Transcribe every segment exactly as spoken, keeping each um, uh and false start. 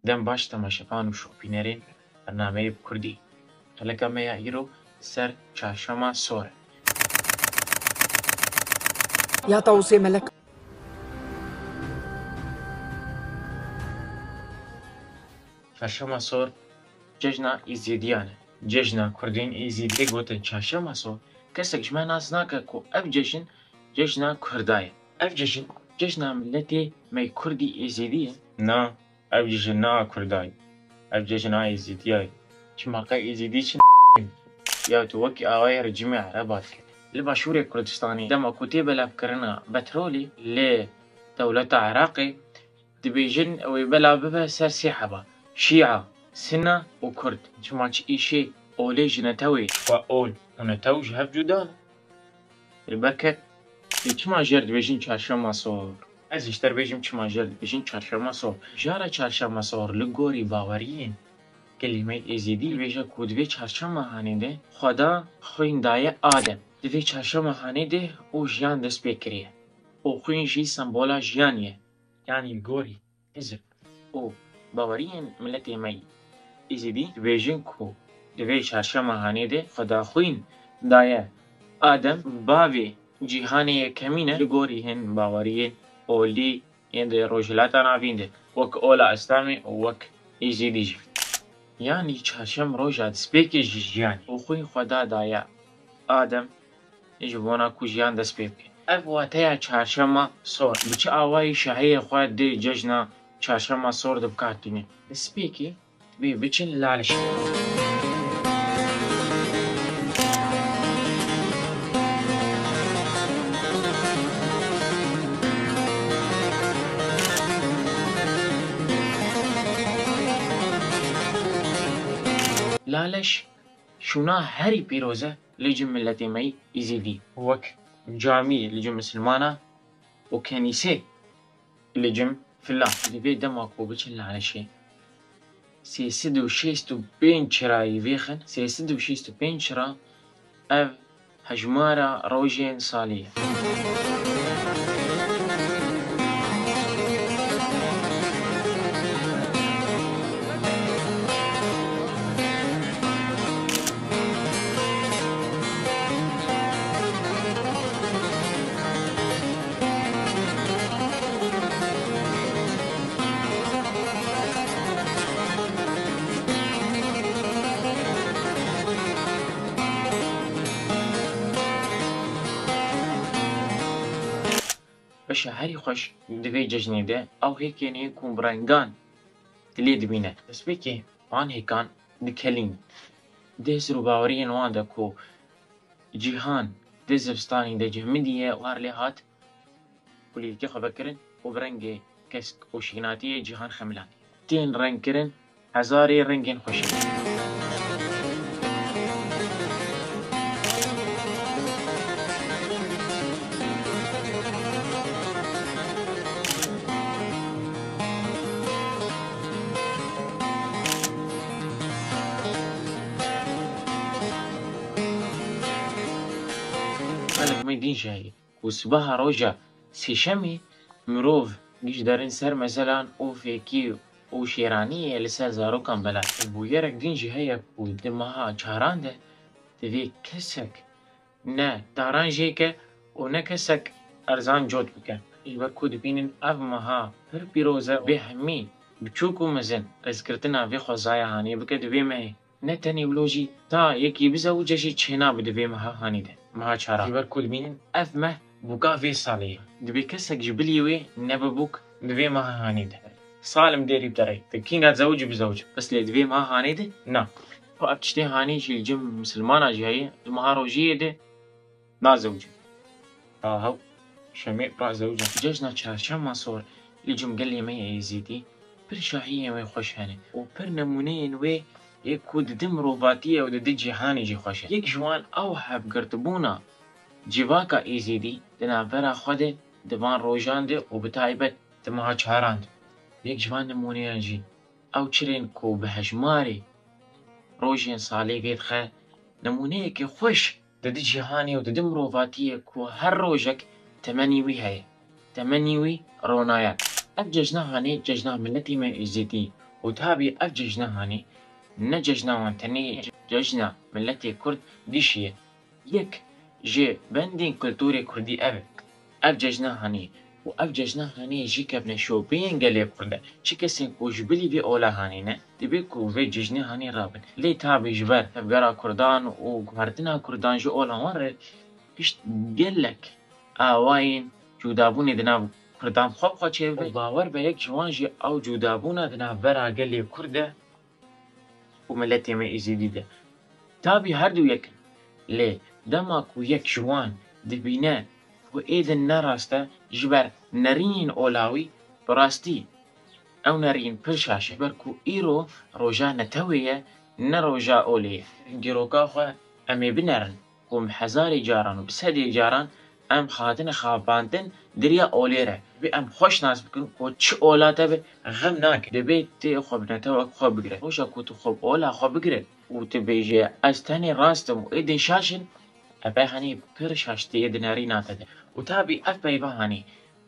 Dem baş temaşevan û şopînerên bernameyê bi kurdî. Xeleka me ya îro ser Çarşema Sor e. Ya Tawusê Melek. Çarşema Sor cejna Êzîdiyan e. Cejna Kurdên Êzîdî gotin Çarşema Sor, kesek ji me nas nake ku ev cejn cejna Kurda ye. Ev cejn cejna miletê me kurdî Êzîdî ye. Na, ev cejn na Kurda ye. Ev cejna Êzîdiya ye. Çima qey Êzîdî çi ya tu wekî awayê rejîmê Ereba dike. Li Başûrê Kurdistanê dema ku tê belavkirina petrolê li dewleta Iraqê, dibêjin ew ê bela bibe ser sê heba, Şîa, Sinna û Kurd. Çima çi îşê olê ji netewê? Xwe ol û netew ji hev cuda ne. Ê berke, ê çima jêr dibêjin Çarşema Sor? Ez ji te re bêjim çima jêr dibêjin Çarşema Sor. Jara Çarşema Sor li gorî baweriyên gelê me Êzîdî dibêje ku di vê çarşema hanê de Xweda xwîn daye Adem. Di vê çarşema hanê de û jiyan dest pê kiriye. Û xwîn jî sembola jiyanê ye. Yanî li gorî hizb û baweriyên miletê me yî Êzîdî dibêjin ku di vê çarşema hanê de Xweda xwîn daye Adem, bavê cîhanê yekemîn e li gorî hin baweriyên olî yên di Rojhilata Navîn de, wek ola Îslamê û wek Êzîdî jî. Yanî çarşem roja destpêkê ji jiyanê û xwîn Xweda daye Adem, ji bona ku jiyan dest pê bike. Ev wateya Çarşema Sor. Bi çi awayî şahiyê xwe di cejna Çarşema Sor de bi kar tîne? Destpêkê divê biçin Laleşê. Laleş şûna herî pîroz e li cem miletê me yî Êzîdî. Wek camî li cem misilmana û kenîsê li cem filan. Di vê dema ku biçin Laleşê, sê sed û şêst û pênc çirayî vêxin, sê sed û şêst û pênc çira, ev hejmara rojên salê ye. Beşa herî xweş di vê cejnê de ew hêkên ê ku bi rengan dilê dibîne. Destpêkê van hêkan dikelîn. Di hizr û baweriyên wan de ku cîhan di zivistanî de cihmidiye û har lê hat, kulîlkê xwe vekirin û bi rengê kesk û şînatiyê cîhan xemilandiye. Tên rengkirin hezarê rengên xweşik. Gelek me dîn jî heye ku sibeha roja sêşemê mirov giş derin ser mezelan û fêkî û şêraniyê li ser zarokan bela dikin. Bûyerek din jî heye ku di meha çaran de divê kesek ne daran jêke û ne kesek erzan cot bike. Ji ber ku dibînin ev meha pir pîroz e, vê hemî biçûk û mezin rêzgirtina vê xwezaya hanê bike di vê mehê. Ne tenê wilo jî, ta yekî bizewice jî çênabe di vê meha hanê de, meha çaran. Ji ber ku dibînin ev meh bûka vê salê ye. Dibê kesek ji bilî wê nebe bûk di vê meha hanê de. Salim dêrî bi te re, tu kînga zewicî bizewic. Bes lê di vê meha hanê de na. Xwe ev tiştê hanê jî li cem misilmana jî heye, di meha rojiyê de nazewicin. Ahew, şemê ra zewicin. Cejna Çarşema Sor li cem gelê me yê Êzîdî pir şahiyên wê xweş hene û pir nemûneyên wê yê ku di di mirovatiyê û di di cîhanê jî xweş e. Yek ji wan ew hevgirtibûna civaka Êzîdî di navbera xwe de di van rojan de û bi taybet di meha çaran de. Yek ji van nemûneyan jî ew çirên ku bi hejmarê rojên salê vê dixe, nemûneyeke xweş di di cîhanê û di di mirovatiyê ku her rojek temenî wî heye. Temenî wî ronayan. Ev cejna hanê cejna miletî me Êzîdî Û tabî ev cejna hanî ne cejna wan tenê ye, cejna miletê Kurd gişî ye. Yek ji bendên kulturê Kurdî ev e. Ev cejna hanî û ev cejna hanî jî kevneşopeyên gelê Kurd e. Çi kesên ku ji bilî vê ola hanî ne, divê ku vê cejnê hanî rabin. Lê tabî ji ber tevgera Kurdan û guhertina Kurdan ji ola wan re pişt gelek awayên cûdabûnê di nav Kurdan xwe bi xwe çêbibe û bawer be yek ji wan jî ew cûdabûna di navbera gelê Kurd de û miletê me Êzidî de. Tabî her du yek in. Lê dema ku yek ji wan dibîne ku êdin ne rast e, ji ber nerînên ola wî, bi rastî ew nerîn pir şaş e. Ji ber ku îro roja netewê ye, ne roja olê ye. Dîroka xwe em ê binerin ku bi hezarê caran û bi sedê caran em hatine xapandin di riya olê re. Divê em xweş nas bikin ku çi ola te be, xem nake. Divê tu xwe bi netewek xwe bigire. Roja ku tu xwe bi ola xwe bigire û tu bêje, "Ez tenê rast im û êdin şaş in", ev e, hanî pir şaştiyê di nerîna te de. Û tabî ev peyva hanî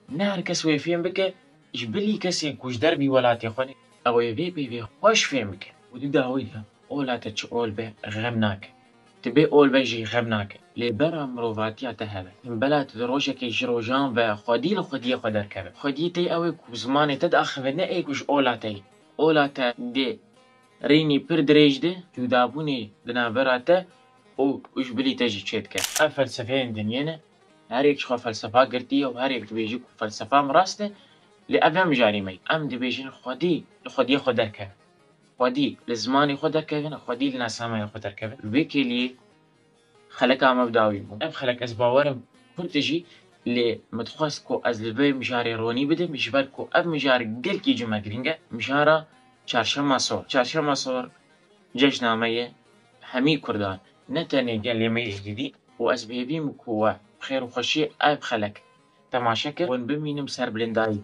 ne her kes wê fêm bike, ji bilî kesên ku ji dervî welatê xwe ne, ew ê vê peyvê xweş fêm bike. Û di dawî de ola te çi ol be, xem nake. Divê ol be jî xem nake. Lê bera mirovatiya te hebe. Bela tu di rojekê ji rojan ve xwedî li xwediyê xwe derkeve. Xwediyê te ew ê ku zimanê te diaxive, ne ê ku ji ola te ye. Ola te dê rînî pir dirêj de, cûdabûnê di navbera te û ji bilî te jî çêdike. Ev felsefeyên dinyê ne. Her yek ji xwe felsefa girtiye û her yek dibêje ku felsefa min rast e. Lê ev ne mijarê me ye. Em dibêjin xwedî li xwediyê xwe derkevin. Xwedî li zimanê xwe derkevin, xwedî li nasamaya xwe derkevin. Bi vê kêliyê xeleka me bi dawî bû. Ev xelek ez bawer im kurt e jî, lê min dixwest ku ez li vê mijarê ronî bidim, ji ber ku ev mijar gelkî ji me girîng e. Mijara Çarşema Sor. Çarşema Sor cejna me ye, hemî Kurdan, ne tenê gelê me Êzidî. Û ez bi hêvî me ku we bi xêr û xweşiyê ev xelek temaşe kir, hûn bimînin bi serbilindayî.